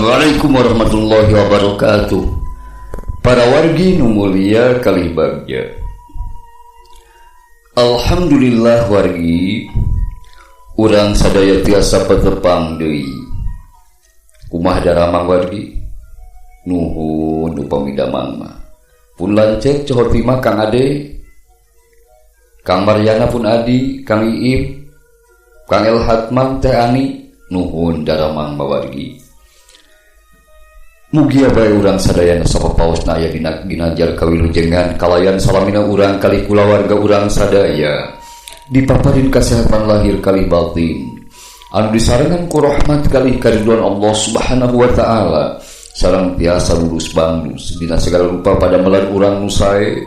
Assalamualaikum warahmatullahi wabarakatuh. Para wargi nu mulia kalih bagja. Alhamdulillah wargi, urang sadaya tiasa patepang deui. Kumaha daramang wargi? Nuhun upami damang mah. Pun lanceuk cohotima Kang Ade, Kang Maryana pun Adi, Kang Iim, Kang El Hatman, Teh Ani, nuhun daramang mawargi. Mugia bae urang sadayana sapapaosna aya dina ginanjar kawilujengan kalayan salamina urang kali kulawarga urang sadaya dipaparin kasehatan lahir kali batin anu disarengan ku rahmat kali kariduan Allah Subhanahu wa taala sareng tiasa lulus banglus dina segala rupa padamelan urang nu sae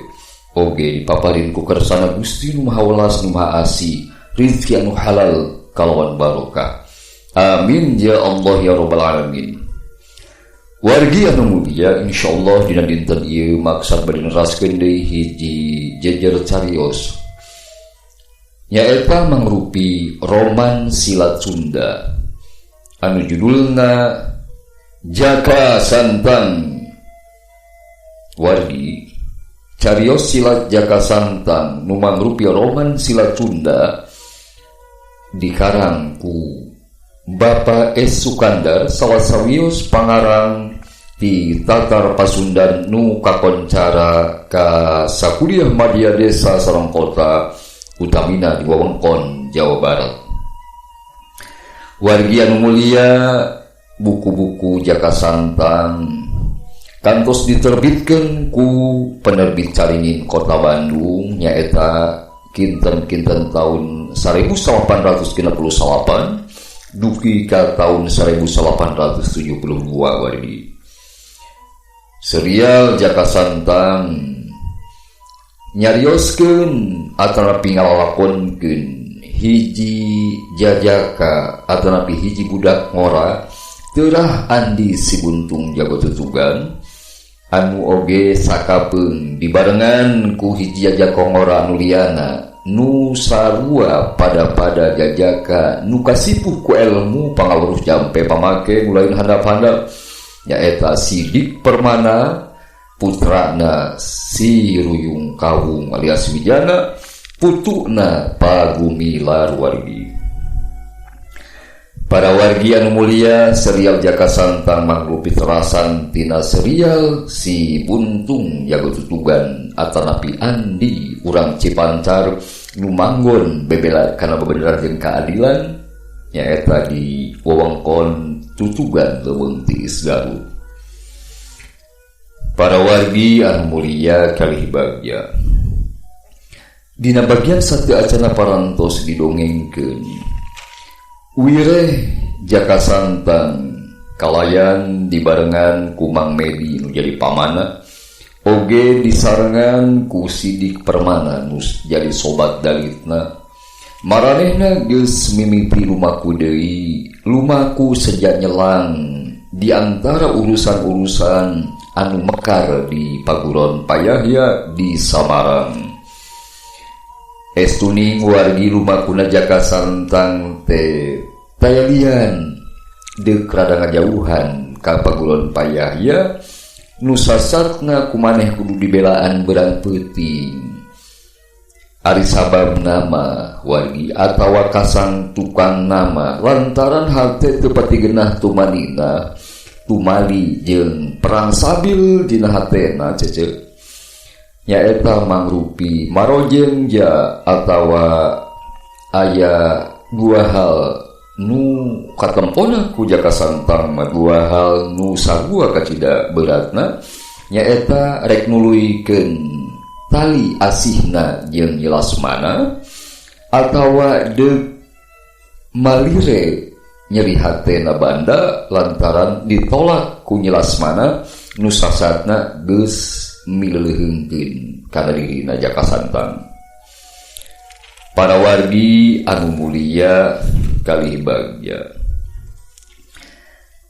oge dipaparin ku kersana Gusti nu Maha Welas nu Maha Asih, rizki anu halal kalawan barokah. Amin ya Allah ya rabbal alamin. Wargi anu mulia, insyaallah dina dinten ieu maksad bade neraskeun deui hiji jejer carios, nyaeta mangrupi roman silat Sunda anu judulna Jaka Santang. Wargi, carios silat Jaka Santang nu mangrupi roman silat Sunda dikarang ku Bapak S. Sukandar, salah sawios pangarang di Tatar Pasundan nu kakoncara ka sakuliah madya desa sareng kota, utamina di wewengkon Jawa Barat. Wargi anu mulia, buku-buku Jaka Santang kantos diterbitkan ku penerbit Caringin Kota Bandung, nyaeta kinten-kinten tahun 1868 dugi ka tahun 1872. Wargi, serial Jaka Santang nyarioskeun atanapi ngalalakonkeun hiji jajaka atanapi hiji budak ngora terah Andi Si Buntung Jago Tutugan anu oge sakapeung dibarengan ku hiji jajaka ngora anu liana nu sarua pada-pada jajaka nu kasipuh ku elmu pangaweruh jampe pamake nu lain handap-handap, nyaeta Sidik Permana, putrana si Ruyung Kawung alias Wijana, putuna Pagumilar. Wargi, para wargi anu mulia, serial Jaka Santang mangrupi terasan tina serial Si Buntung Jago Tutugan atanapi Andi urang Cipancar nu manggon bebela kana bebeneran jeung keadilan, nyaeta di wewengkon Tutugan Leuweung Tiis, Garut. Para wargi anu mulia kalih bagja, dina bagian sateuacanna parantos didongengkeun Wireh Jaka Santang kalayan dibarengan ku Mang Medi nu jadi pamana, oge disarengan ku Sidik Permana nu jadi sobat dalitna. Maranehna geus mimiti lumaku deui, lumaku sejak nyelang di antara urusan-urusan anu mekar di Paguron Payahya di Samarang. Estuning wargi, lumakuna Jaka Santang teh taya lian deuk rada ngajauhan ka Paguron Payahya nu sasatna kumaneh kudu dibelaan berang peuting. Ari sabab nama wargi atawa kasang tukang nama lantaran hate teu pati genah tumanina tumali jeung perang sabil dina hatena cece, nyaeta mangrupi marojeng ja atawa aya dua hal nu katempona ku Jaka Santang mah, dua hal nu sarua kacida beratna, nyaeta rek nuluykeun tali asihna jeung Nyi Lasmana atawa deuk malire nyeri hatena banda lantaran ditolak ku Nyi Lasmana nu sasatna geus mileuheungkeun kana dirina Jaka Santang. Para wargi anu mulia kalih bagja,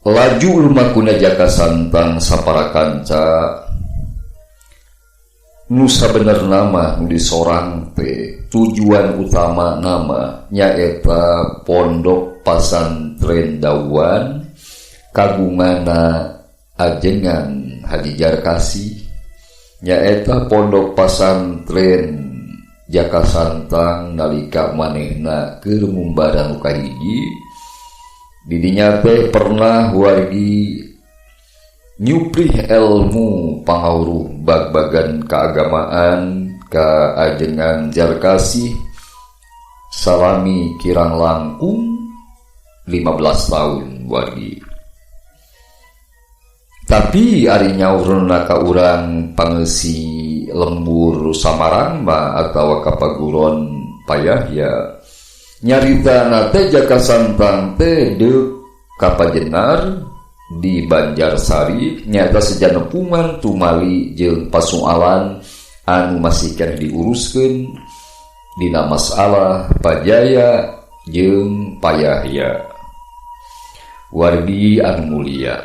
laju lumakuna Jaka Santang sapara kanca nu sabenerna mah nu disorang teh tujuan utama nama nyaeta Pondok Pasantren Dawan. kagungana ajengan Haji Jarkasih nyaeta pondok pasantren Jaka Santang nalika manehna keur ngumbara nu kahiji. Didinya teh pernah wargi nyuprih ilmu pangawruh bag-bagan keagamaan ka ajengan Jarkasih salami kirang langkung 15 tahun wargi. Tapi ari nyaurna ka urang pangeusi lembur Samarang mah atawa ka paguron Payahya nyaritana teh Jaka Santang teh deuk ka Pajenar di Banjarsari nyata sejana puman tumali jeung pasualan anu masih keneh diuruskeun dina masalah Pajaya jeung Payahya. Wargi anu mulia,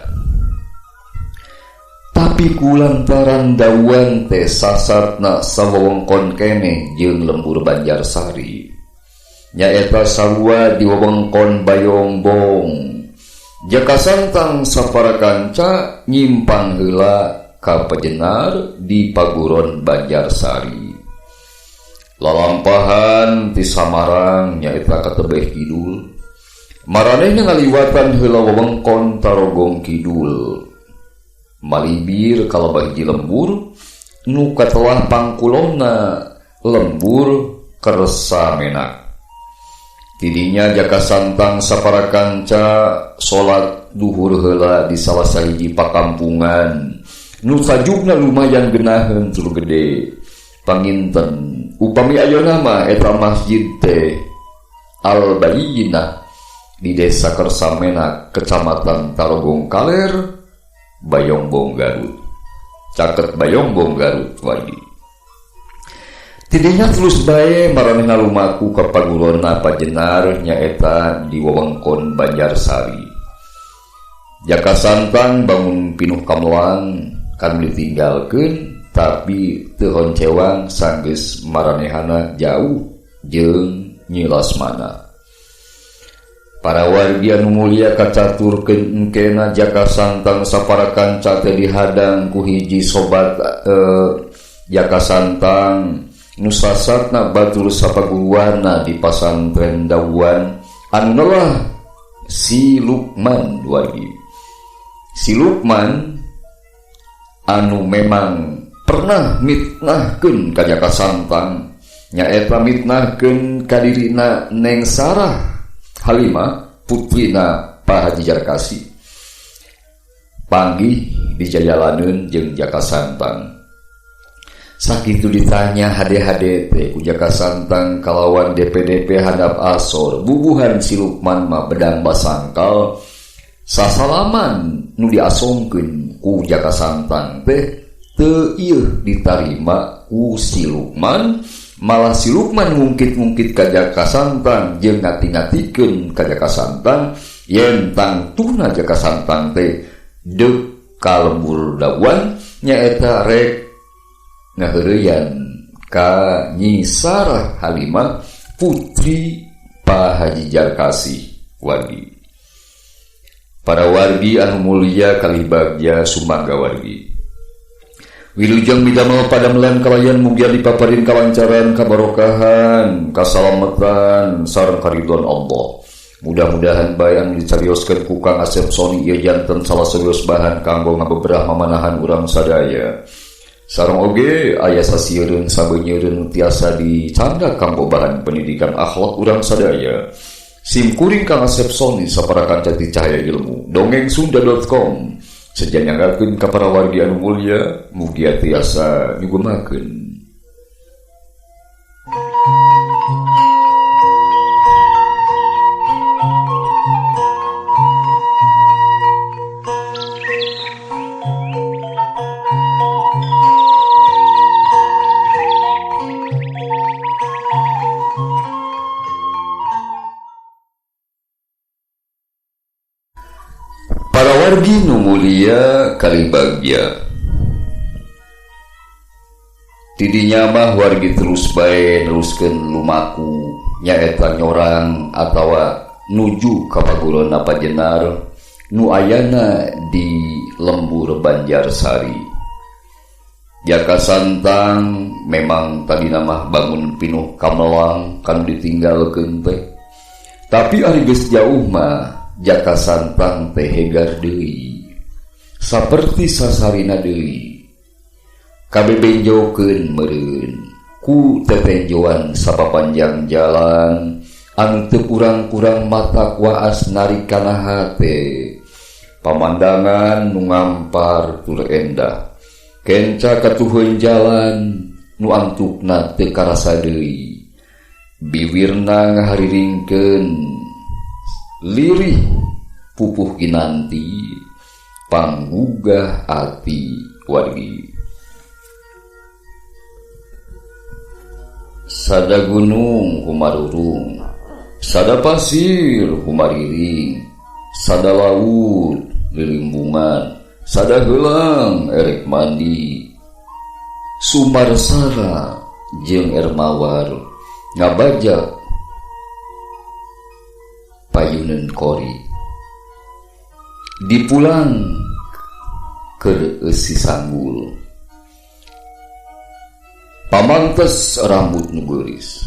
tapi kulantaran dauan teh sasatna sawewengkon keneh jeung lembur Banjarsari nyaeta sarua di wewengkon Bayongbong. Jaka Santang sapara kanca nyimpang heula ka Pajenar di paguron Banjarsari. Lalampahan ti Samarang nyaeta ka tebeh kidul, maranehna ngaliwatan heula wewengkon Tarogong Kidul. Malibir kalabah hiji lembur nu katelah pangkulonna lembur Kersamenak. Tidinya Jaka Santang sapara kanca salat duhur heula di salah sahiji pakampungan nu sajugna lumayan genaheun tur gede. Panginten upami ayeuna mah eta masjid teh Al Bayyinah di desa Kersamenak, Kecamatan Tarogong Kaler, Bayongbong Garut. Caket Bayongbong Garut wargi. Tidinya terus bae maranehna lumaku ka pagulonna Pajenar nyaeta di wewengkon Banjarsari. Jaka Santang bangun pinuh kamelang kan ditinggalkeun tapi teu honcewang sanggeus maranehana jauh jeung Nyi Lasmana. Para wargi anu mulia kacaturkeun engkena Jaka Santang sapara kanca teh dihadang ku hiji sobat Jaka Santang nu sasatna batur sapaguruana di pasantren Dawan anu nelah si Lukman wargi. Si Lukman anu memang pernah mitnahkeun ka Jaka Santang nyaeta mitnahkeun ka dirina Neng Sarah Halimah putrina Pak Haji Jarkasih panggih di jajalaneun jeung Jaka Santang. Sakitu ditanya hade-hade teh ku Jaka Santang kalawan DPDP handap asor bubuhan si Lukman mah bedang basangkal sasalaman nu diasongkeun ku Jaka Santang teh teu ieu ditarima ku si Lukman. Malah si Lukman ngungkit-ngungkit ka Jaka Santang jeung ngati-ngatikeun ka Jaka Santang yen tangtuna Jaka Santang teh deuk ka lembur Dawan nyaeta rek ngaheureyan ka Nyi Sarah Halimah putri Pak Haji Jarkasih wargi. Para wargi anu mulia kalih bagja sumangga wargi. Wilujeng midamel padamelan kalayan mugia dipaparin kalancaran kabarokahan kasalamatan sareng karidhoan Allah. Mudah-mudahan bae anu dicarioskeun ku Kang Asep Sony ieu janten salah sawios bahan kanggo ngabeberah mamanahan urang sadaya. Sareng oge aya sasieureun sabeunyereun tiasa dicanda kanggo bahan pendidikan akhlak urang sadaya. Sim kuring Kang Asep Sony sapara kanca ti Cahaya Ilmu dongengsunda.com. Sejan nyanggakeun ka para wargi anu mulia, mugia tiasa nyugemakeun. Para wargi nu mulia kali bagja. Tidinya mah wargi terus bae neruskeun lumaku nyaeta nyorang atawa nuju ka pagulona Pajenar Nu ayana di lembur Banjarsari. Jaka Santang memang tadi nama bangun pinuh kamelang kan ditinggalkeun teh. Tapi ari geus jauh mah Jaka Santang teh hegar deui. Saperti sasarina deui. Kabebenjokeun meureun ku tetenjoan sapapanjang jalan anu teu kurang-kurang mata kuaas narik kana hate. Pamandangan nu ngampar tur endah. Kenca katuheun jalan nu antukna teu karasa deui. Biwirna ngahariringkeun lirih pupuh kinanti panggugah ati wargi. Sada gunung humarurung, sada pasir humariring, sada laut lilimbungan, sada heulang erek mandi. Sumarsara jeung Ermawar ngabajak payuneun kori. Dipulang keur eusi sanggul. Pamantes rambut nu geulis.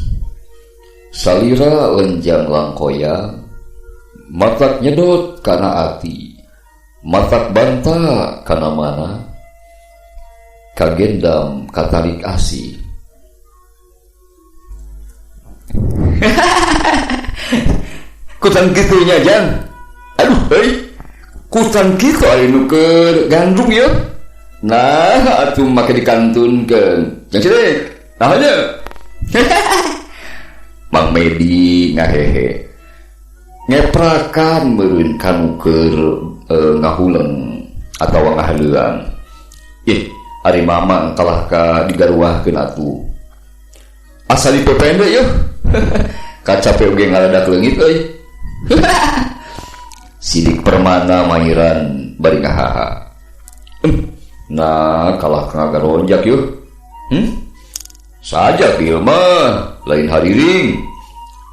Salira lenjang langkoya, matak nyedot kana ati, matak banta kana mana, kagendam katarik asih. Kutan kitunya jang. Aduh, hei. Kutan kitu ari nu keur gandrung ieu. Nah, atuh make dikantunkeun. Jang sirik. Nah nya. Mang Medi ngahehe. Ngeprakan meureun kanu keur ngahuleng atawa ngahaleuang. Ih, ari mama kalah ka digaruahkeun atuh. Asa dipepende yeuh. Kacape oge ngaladak leungit euy. Sidik Permana mairan bari ngahaha. Nah, kalah ngagaronjak yeuh. Sajak ieu mah, lain hariring.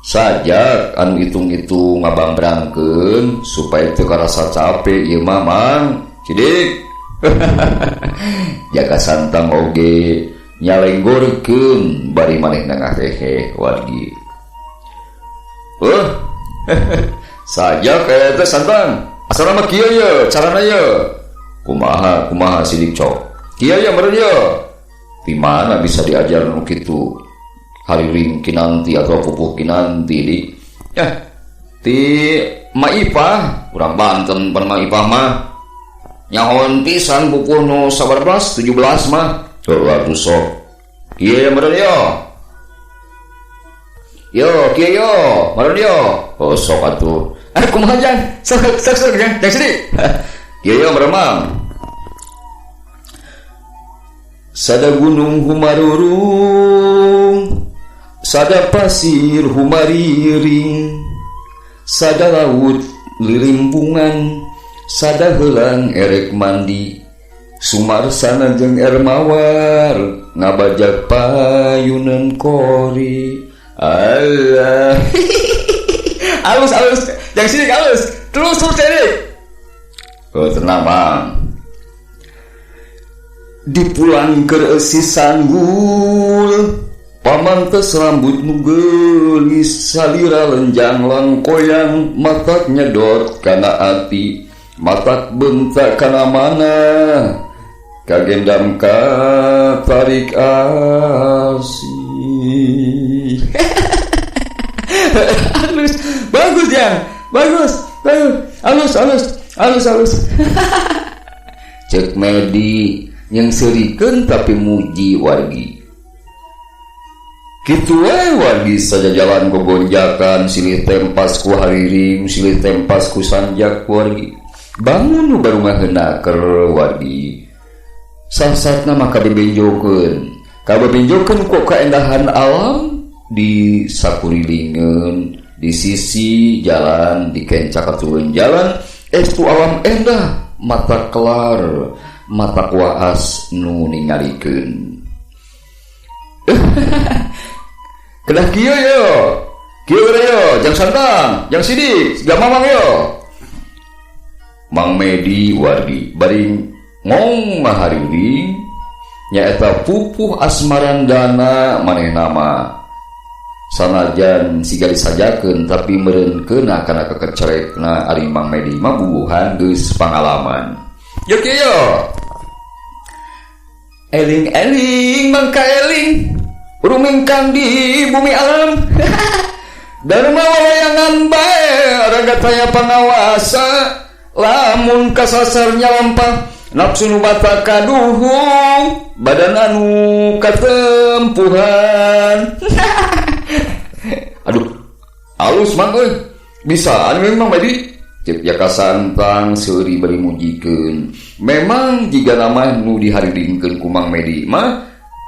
Sajak anu hitung-hitung ngabangbrangkeun supaya teu karasa capek ieu mah Mang Sidik. Jaka Santang oge nyalenggorkeun bari manehna ngahehe wargi. Sajak eta Santang. Asana mah kieu ye, carana ye. Kumaha kumaha Sidik cok. Kieu ye meureun ye. Di mana bisa diajar nu kitu? Hariring kinanti atau pupuh kinanti di. Ya, ti Maipah, urang Banten pan Maipah mah. Nyahoan pisan pupuh nu 17 mah. Heuh atuh sok. Kieu ye meureun yo. Yo, kieu yo, meureun yo. Oh sok atuh. Kumaha jang? Sok sok sok jang, jang Sidik. Kieu yo meureun Mang. Sada gunung humarurung, sada pasir humariring, sada laut lilimbungan, sada heulang erek mandi. Sumarsana jeung Ermawar ngabajak payuneun kori. Allah. Alus alus, jang Sidik alus. Terus terus Sidik. Oh tenang Bang. Dipulang keur eusi sanggul, pamantes rambut nu geulis, salira lenjang langkoyang, matak nyedot kana ati, matak bentak kana mana, kagendam katarik asih. Halus, bagus ya, bagus, bagus, halus, halus, halus, halus. Cek Medi yang serikeun tapi muji wargi. Kitu we wargi saja jalan gogonjakan, silih tempas ku hariring, silih tempas ku sanjak wargi. Bangun nu baru ngaheunaker wargi. Sasatna mah kabebenjokeun. Kabebenjokeun ku kaendahan alam di sakurilingeun, di sisi jalan, di kenca katueun jalan, estu alam endah, mata kelar, mata kuaas nu ningalikeun. Kedah kieu yo. Kieu yo, jang Santang, jang Sidik, siga Mamang yo. Mang Medi wargi bari ngong ngahariring nyaeta Pupuh Asmarandana manehna mah sanajan siga disajakeun tapi meureun keuna kana kekecerekna ari Mang Medi mah bubuhan geus pangalaman. Yeuh kieu yo. Eling-eling mangka eling rumingkang di bumi alam. Dharma wawayangan bae raga taya pangawasa lamun kasasar nyalampah nafsu nu bata kaduhung badan anu katempuhan. Aduh, alus mang euy. Bisa anu memang Medi. Cek Jaka Santang seuri bari mujikeun. Memang jiga nama nu diharidingkeun ku Mang Medi mah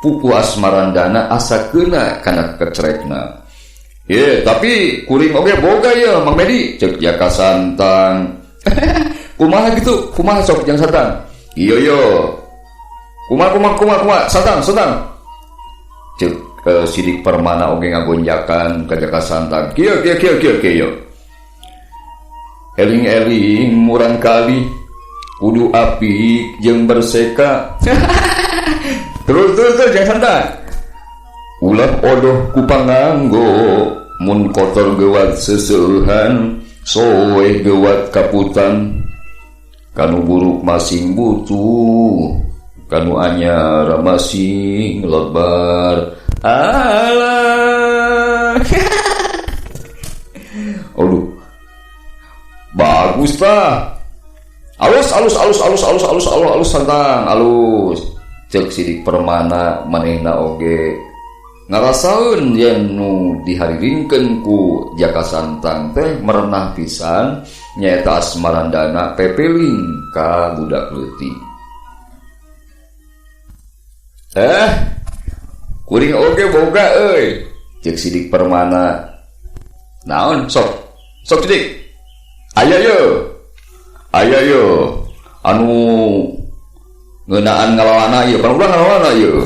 Pupuh Asmarandana asa keuna kana kecerekna. Ye, tapi kuring oge boga ye Mang Medi. Cek Jaka Santang. Kumaha gitu? Kumaha sok Jang Santang? Iya yo. Kumaha kumaha kumaha kumaha Santang, Santang. Cek Sidik Permana oge ngagonjakan ka Jaka Santang. Kieu kieu kieu kieu kieu. Eling-eling murang kali kudu apik jeung berseka. Terus terus terus Jang Santang. Ulah odoh ku panganggo mun kotor gewat seuseuhan soeh gewat kaputan kanu buruk masing butuh kanu anyar masing lebar. Alah. Aduh, bagus tah. Alus alus alus alus alus alus alus alus Santang alus. Cek Sidik Permana manehna oge ngarasaeun yen nu dihariringkeun ku Jaka Santang teh merenah pisan nyaeta Asmarandana pepeling ka budak leutik. Kuring oge boga euy. Cek Sidik Permana. Naon sok? Sok Sidik. Aya ye. Aya ye. Anu ngeunaan ngalalana ieu, pan ulah ngalalana ieu.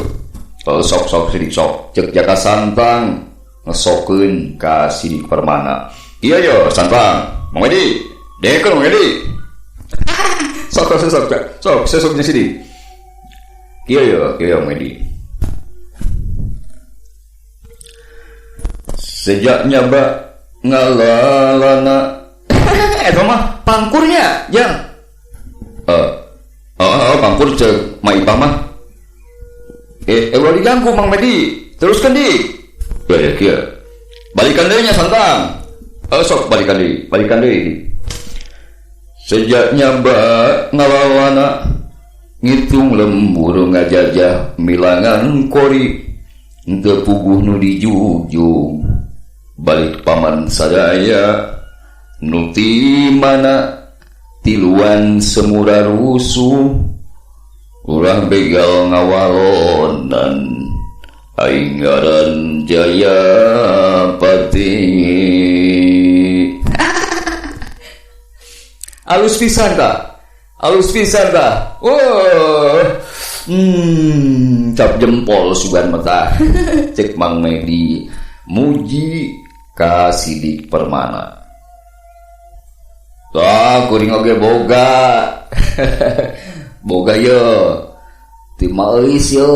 Sok sok Sidik sok. Cek Jaka Santang ngesokeun ka Sidik Permana. Iya yo Santang, Mang Medi. Dengekeun Mang Medi. Sok sok sok sok sesok jeung Sidik. Iya yo, iya Mang Medi. Sejak nyaba ngalalana. Eta mah pangkurnya, Jang. Pangkur cek Ma Ipah mah. Ulah diganggu Mang Medi. Teruskan di. Ya ya kieu. Balikan deui nya Santang. Sok balikan deui, balikan deui. Sejak nyaba ngalalana ngitung lembur ngajajah milangan kori teu puguh nu dijujung balik paman sadaya nu ti mana tiluan semura rusuh urang begal ngawalonan aing ngaran Jayapati. Alus pisan ta, alus pisan ta. Oh, cap jempol sugan mata. Cek Mang Medi muji ka Sidik Permana. Tah kuring oge boga. Boga ye. Ti Maeuis ye.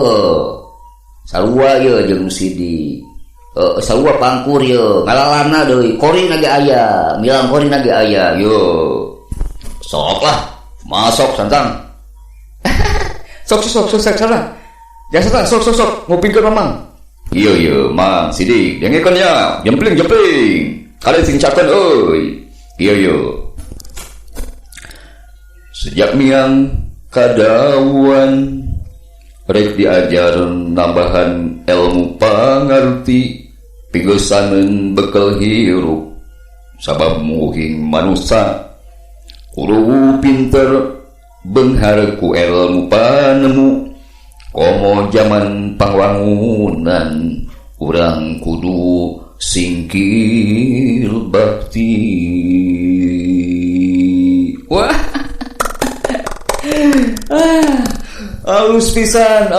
Sarua ye jeung Sidik. Sarua pangkur ye, ngalalana deui, korina ge aya, milang korina ge aya ye. Sok lah, masuk Santang. Sok sok sok sok salah. Jangan Santang, sok sok sok ngupingkeun Mamang. Iya iya Mang Sidik, dengekeun ya, jempling jempling. Kalian sing cakeun euy. Iya iya. Sejak miang kadawan rek diajar nambahan ilmu pangarti pigeusaneun bekel hirup sabab muhing manusa kudu pinter beunghar ku ilmu panemu komo jaman pangwangunan urang kudu singkir bakti. Wah. Alus pisan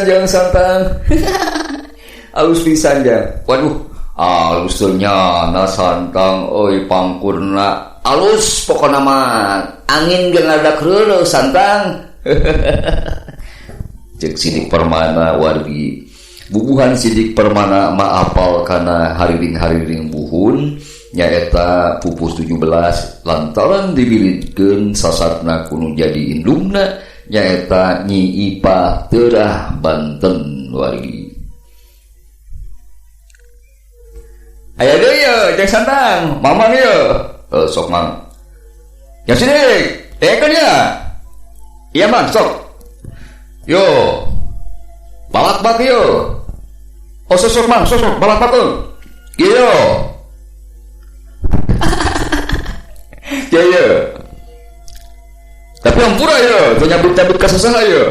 jangan Santang. Alus pisan ya. Waduh, alus teh nyana Santang euy pangkurna. Alus pokona mah angin ge ngadak reureuh santang. Cek Sidik Permana wargi. Bubuhan Sidik Permana mah apal kana hariring-hariring buhun nyaeta pupus 17 lantaran dibilidkeun sasatna kuno jadi indungna nyaeta Nyi Ipah Terah Banten wargi. Aya deui ye jeung santang mamang ye. Sok mang. Yang Sidik, tekeun ya. Iya mang sok. Yo. Balak-bak yo. Oh sok mang, sok balak-bak. Iya. Ya ya. Tapi ampura ya, teu nyabut-nyabut ka sasaha ya.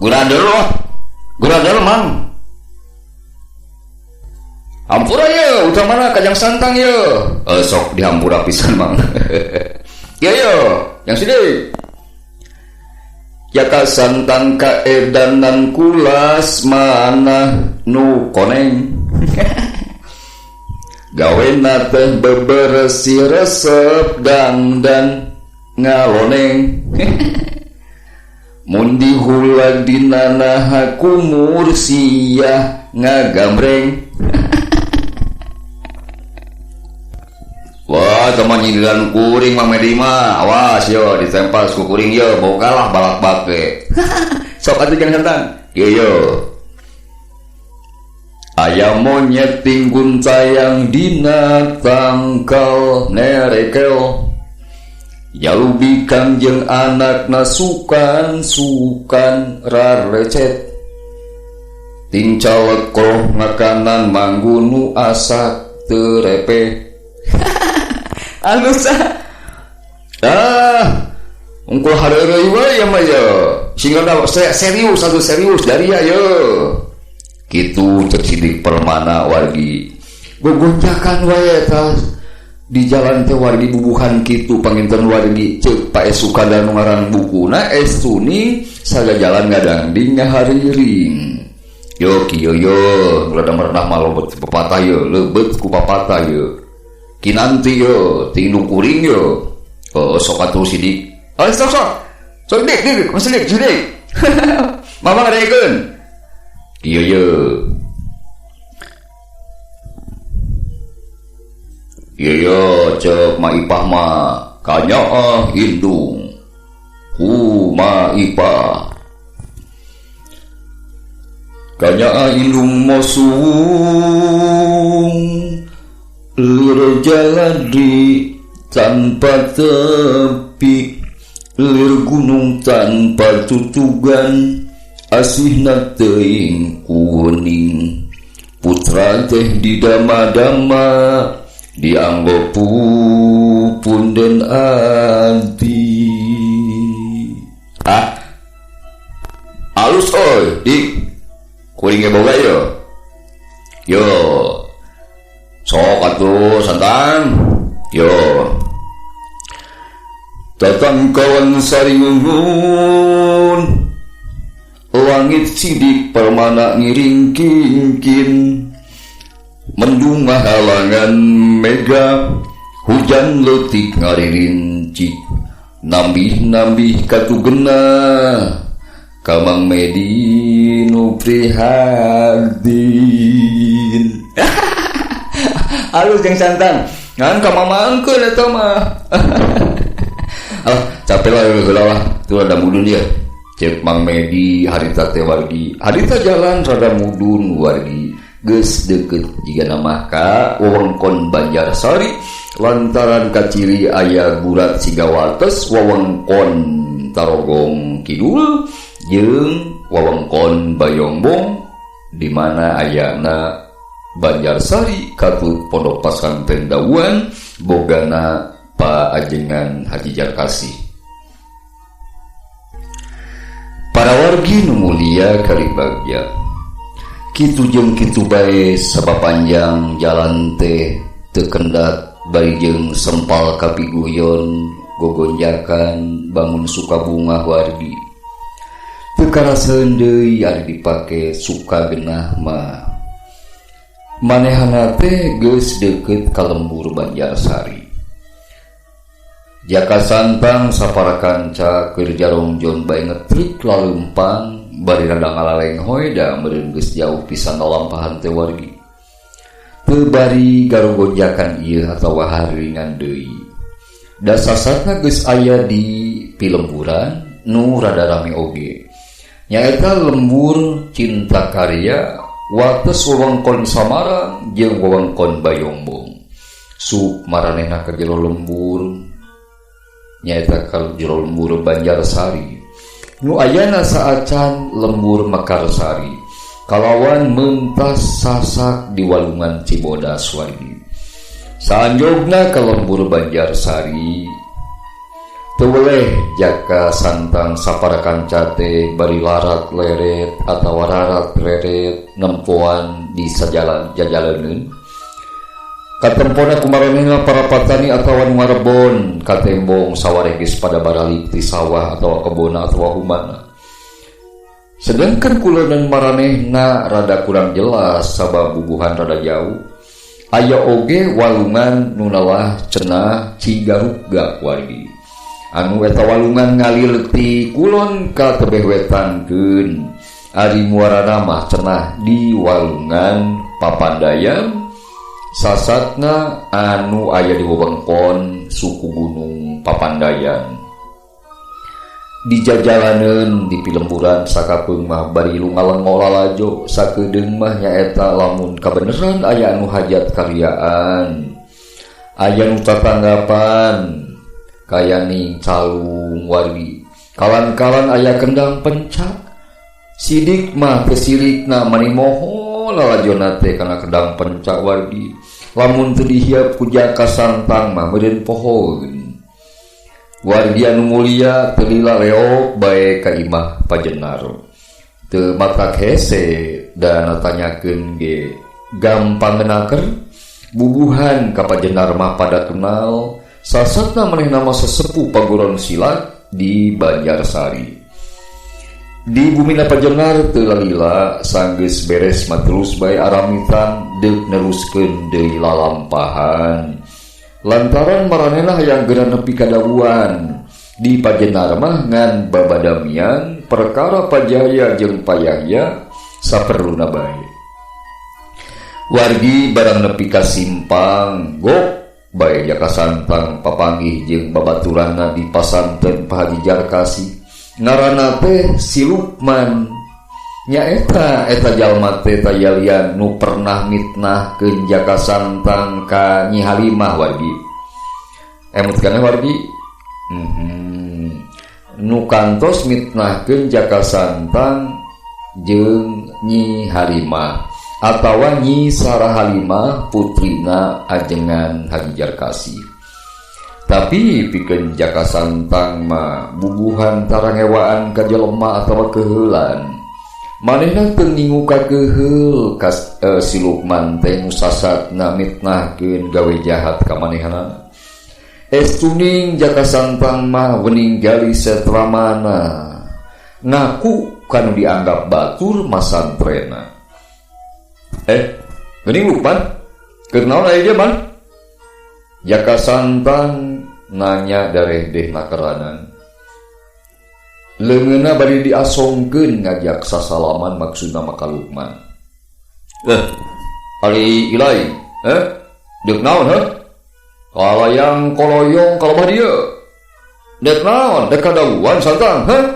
Gura dulu. Gura dulu mang. Ampura ya, utamana kajang santang ya. Sok dihampura pisan mang. Ya ya, yang Sidik. Ya ka santang kaedanan kulas mana nu koneng. Gawena teh bebersih resep dangdan ngaloneng. Mun dihulag dina naha kumur sia ngagambreng. Wah, teman nyindiran kuring Mang Medi mah. Awas yo ditempas ku kuring yo, bogalah balak bake. Sok atuh jangan santang. Ieu yo. Ayam monyet tinggun tayang dina tangkal nerekel. Jalubi kangjeng anakna sukan-sukan rarecet. Tincal lekoh ngakanan manggunu asak terepe. Alus ah. Ungkul hareureuy we ya mah ye. Sing rada serius atuh serius dari ya ye. Kitu cek Sidik Permana wargi. Gogonjakan wae eta di jalan teh wargi bubuhan kitu panginten wargi cek Pak Esukada nu ngaran bukuna Estuni saga jalan ngadangding ngahariring. Yo kieu yo rada merenah mah lobet pepatah ye leubet ku papatah ye. Kinanti yo tindung kuring yo. Oh sok atuh Sidik. Oh sok sok. Sok dik dik masih dik dik. Mama ngadekeun. Iya ye. Iya ye cek Ma Ipah mah kanyaah indung. Ku Ma Ipah. Kanyaah indung mosung. Lir jalan di tanpa tepi, lir gunung tanpa tutugan. Asihna teuing kuning putra teh didama-dama dianggo pupunden anti. Ah alus oi dik kuring ge boga yo. Yo sok atuh santang yo. Tatang kawan saringun langit Sidik Permana ngiring kingkin. Mendung halangan mega hujan leutik ngaririncik. Nambih-nambih katugena Kamang Medi nu prihatin. Alus jeung santang ngan ka mamangkeun eta mah. Ah capek lah heula lah tuh ada mudun ya. Cek Mang Medi harita teh wargi. Harita jalan rada mudun wargi. Geus deukeut jiga nama ka wewengkon Banjarsari lantaran kaciri aya gurat siga wates wewengkon Tarogong Kidul jeung wewengkon Bayongbong di mana ayana Banjarsari katut Pondok Pasantren Dawuan bogana Pa Ajengan Haji Jarkasih. Para wargi nu mulia karibagya. Kitu jeung kitu bae sabapanjang jalan teh teu kendat bari jeung sempal kapiguyon gogonjakan bangun sukabungah wargi. Teu karaseun deui ari dipake suka genah mah. Manehana teh geus deukeut ka lembur Banjarsari. Jaka Santang sapara kanca keur jarongjon bae ngetrik laleumpang bari rada ngalalenghoy da meureun geus jauh pisan lalampahan teh wargi. Teu bari garogonjakan ieu atawa haringan deui. Da sasatna geus aya di pilemburan nu rada rame oge. Nyaeta lembur Cinta Karya wates wewengkon Samarang jeung wewengkon Bayongbong. Sup maranehna ka jero lembur nyaeta ka jero lembur Banjarsari. Nu ayana saacan lembur Mekarsari kalawan mentas sasak di walungan Cibodas wargi. Saanjogna ka lembur Banjarsari teu weleh Jaka Santang sapara kanca teh bari larat leret atawa rarat reret nempoan di sajalan jajalaneun. Katempona kumaranehna para patani atawa nu ngarebon katembong sawareh geus pada baralik ti sawah atawa kebona atawa humana. Sedangkan kulonan maranehna rada kurang jelas sabab bubuhan rada jauh. Aya oge walungan nu nalah cenah Cigarugga wargi. Anu eta walungan ngalir ti kulon ka tebeh wetankeun. Ari muarana mah cenah di walungan Papandayan sasatna anu aya di wewengkon suku Gunung Papandayan. Di jajalaneun di pilemburan sakapeung mah bari lungalengo lalajo sakedeung mah nyaeta lamun kabeneran aya anu hajat karyaan, aya nu tatanggapan kayaning calung wargi, kalan-kalan aya kendang pencak. Sidik mah teu sirikna mani moho lalajona teh kana kendang pencak wargi. Lamun teu dihiap ku Jaka Santang mah meureun pohoeun. Wargi anu mulia teu lila leok bae ka imah Pajenar. Teu matak hese da natanyakeun ge gampang ngenaker. Bubuhan ka Pajenar mah pada kenal. Sasatna manehna mah sesepuh paguron silat di Banjarsari. Di bumina Pajenar teu lalila sanggeus beres mah terus bae aramitan deuk neruskeun deui lalampahan. Lantaran maranehna hayang geura nepi ka dawuan. Di Pajenar mah ngan babadamian perkara Pajaya jeung Payahya saperluna bae. Wargi barang nepi ka simpang gok bae Jaka Santang papanggih jeung babaturanna di pasanten Pak Haji Jarkasi. Ngaranna teh si Lukman. Nyaeta eta jalma teh tayalian nu pernah mitnahkeun Jaka Santang ka Nyi Halimah wargi. Emut kana wargi? Nu kantos mitnahkeun Jaka Santang jeung Nyi Halimah atawa Nyi Sarah Halimah putrina ajengan Haji Jarkasi. Tapi pikeun Jaka Santang mah bubuhan tarangewaan ka jelema atawa keuheulan. Manehna teu ngingu ka keuheul ka si Lukman teh nu sasatna mitnahkeun gawe jahat ka manehanana. Estuning Jaka Santang mah wening gali setramana. Ngaku kanu dianggap batur masantrena. Geuning Lukman, keur naon aya dia man? Jaka Santang nanya dareh deh nakeranan. Leungeunna bari diasongkeun ngajak sasalaman maksudna mah ka Lukman. Ari Ilai, deuk naon heuh? Kalayang koloyong kalabah dieu. Deuk naon? Dek kadawuan Santang, heuh?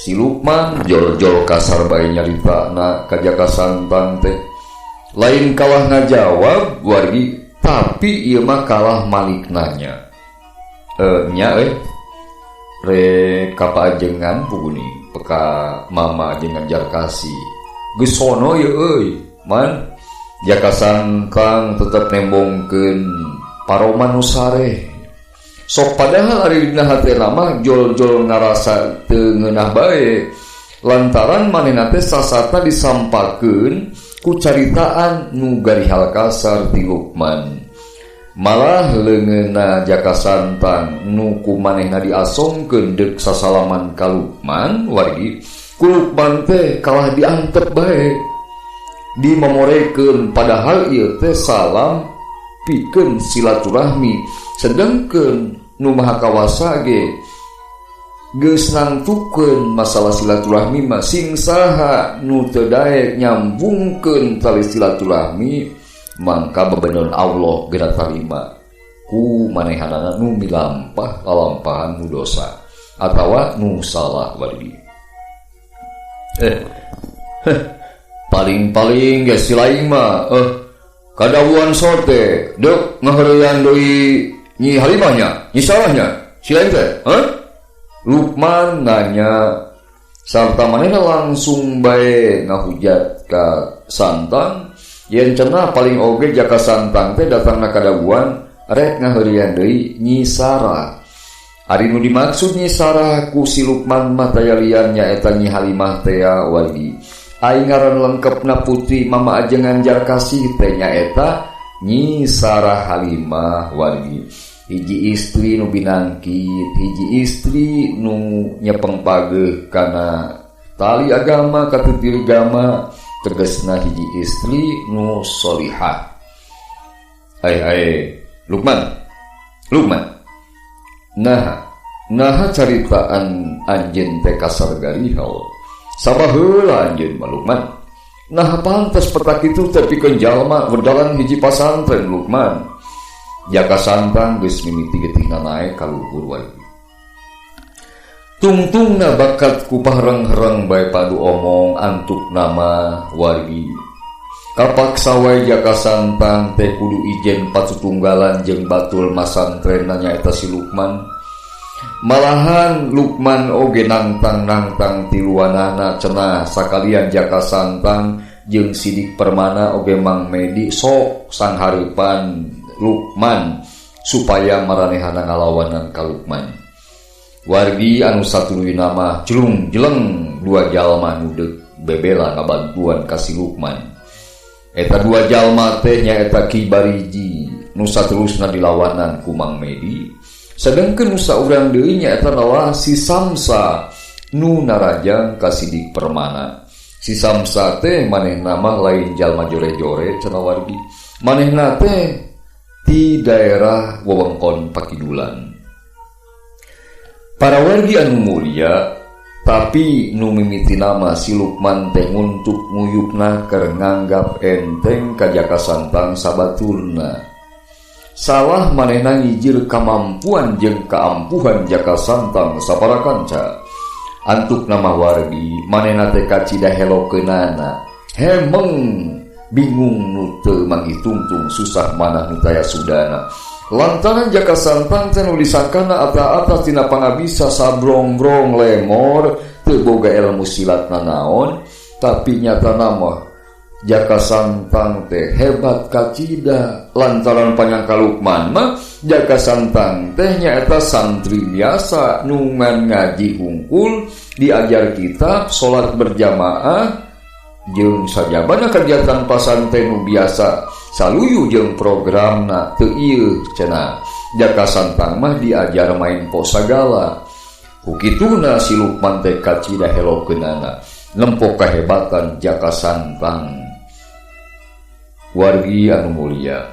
Si Lukman jol-jol kasar bae nyaritana ka Jaka Santang teh. Lain kalah ngajawab wargi, tapi ieu mah kalah malik nanya. Nya euy. Rek ka paajengan puguni peka mama ajengan Jarkasi. Geus sono ieu euy, man. Jaka Santang tetep nembongkeun paroman nu sareh. Sok padahal ari dina hatena mah jol-jol ngarasa teu ngeunah bae. Lantaran manehna teh sasatna disampakeun ku caritaan nu garihal kasar ti Lukman. Malah leungeunna Jaka Santang nu ku manehna diasongkeun deuk sasalaman ka Lukman wargi, ku Lukman teh kalah diantep bae. Dimomorekeun padahal ieu teh salam pikeun silaturahmi, sedengkeun nu Maha Kawasa ge geus nangtukeun masalah silaturahmi mah sing saha nu teu daek nyambungkeun tali silaturahmi mangka bebeneun Allah geura tarima ku manehanana nu milampah lalampahan nu dosa atawa nu salah wargi. Paling-paling geus si lain mah kadawuhan sote deuk ngaheureuyan deui Nyi Halimahnya, Nyi Sarahnya, si lain teh, heh? Lukman nanya sarta manehna langsung bae ngahujat ka Santang yen cenah paling oge Jaka Santang teh datangna kadawuhan rek ngaheureuyan deui Nyi Sarah. Ari nu dimaksud Nyi Sarah ku si Lukman mah taya lian nyaeta Nyi Halimah tea wargi. Ai ngaran lengkepna putri Mama Ajengan Jarkasih teh nyaeta Nyi Sarah Halimah wargi. Hiji istri nu binangkit, hiji istri nu nyepeng pageuh kana tali agama katutir gama, tegasna hiji istri nu solihah. Ai ai Lukman, Lukman. Nah, caritaan anjeun teh kasar garihal. Sabaheula anjeun mah Lukman. Nah pantes petak itu teh pikeun jalma berdalan hiji pasantren Lukman. Jaka Santang geus mimiti getihna naek ka luhur wae. Tungtungna bakat ku pahreng-hereng bae padu omong antuk nama wargi. Kapaksa wae Jaka Santang teh kudu ijen patutunggalan jeung batul masantrenna nyaeta si Lukman. Malahan Lukman oge nangtang-nangtang tiluanana cenah sakalian Jaka Santang jeung Sidik Permana oge Mang Medi sok sanghareupan Lukman supaya maranehana ngalawanan ka Lukman. Wargi anu satuluyna mah jelung jeleng dua jalma nu deuk bebela ngabantuan ka si Lukman. Eta dua jalma teh nyaeta Ki Bariji nu satulusna dilawanan ku Mang Medi. Sedengkeun nu saurang deui nyaeta adalah si Samsa nu narajang ka Sidik Permana. Si Samsa teh manehna mah lain jalma jore-jore cenah wargi. Manehna teh di daerah wewengkon Pakidulan. Para wargi anu mulia, tapi nu mimiti nama si Lukman teh nguntuk nguyupna keur nganggap enteng ka Jaka Santang sabaturna. Salah manehna ngijir kamampuan jeung kaampuhan Jaka Santang sapara kanca. Antuk nama wargi manehna teh kacida helokeunana. Hemeng bingung nu teu mangitungtung susah manah nu taya sudana. Lantaran Jaka Santang teh nu disangkana ata-ata tina pangabisa sabrongbrong lemor teu boga ilmu silat nanaon, tapi nyatana mah Jaka Santang teh hebat kacida. Lantaran panyangka Lukman mah Jaka Santang teh nyaeta santri biasa nu ngan ngaji hungkul, diajar kitab, salat berjamaah jeung sajabana kegiatan pasantren nu biasa saluyu jeung programna teu ieu cenah. Jaka Santang mah diajar main pos sagala. Ku kituna si Lukman teh kacida helokeunana nempo kahebatan Jaka Santang. Wargi anu mulia,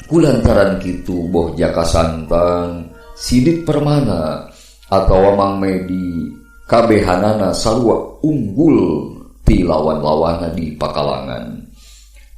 kulantaran kitu boh Jaka Santang, Sidik Permana atawa Mang Medi kabehanana sarua unggul ti lawan-lawana di pakalangan.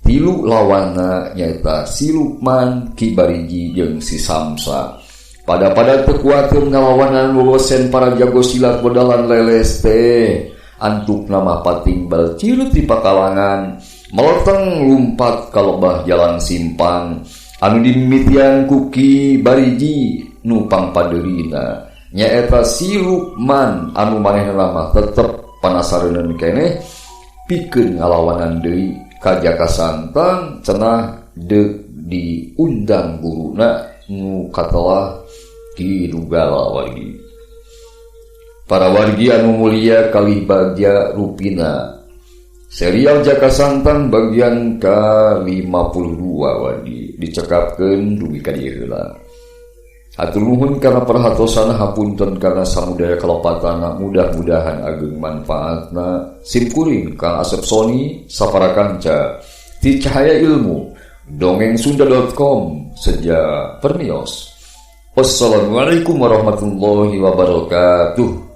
Tilu lawana nyaeta si Lukman, Ki Bariji jeung si Samsa. Pada-pada teu kuateun ngalawanan lolosen para jago silat bodalan leles teh. Antuk nama pating balcilut di pakalangan, meleteng lumpat ka lebah jalan simpang anu dimimitian ku Ki Bariji nu pangpadeurina nyaeta si Lukman anu manehna mah tetep panasareun keneh pikeun ngalawanan deui ka Jaka Santang cenah deuk diundang guruna nu katelah Ki Dugala wargi. Para wargi anu mulia kalih bagja rupina. Serial Jaka Santang bagian ke-52 wargi dicekapkeun dugi ka dieu heula. Hatur nuhun kana perhatosan, hapunten kana samudaya kalepatana, mudah-mudahan ageng manfaatna. Simkuring Kang Asep Sony sapara kanca ti Cahaya Ilmu dongengsunda.com seja permios. Wassalamualaikum warahmatullahi wabarakatuh.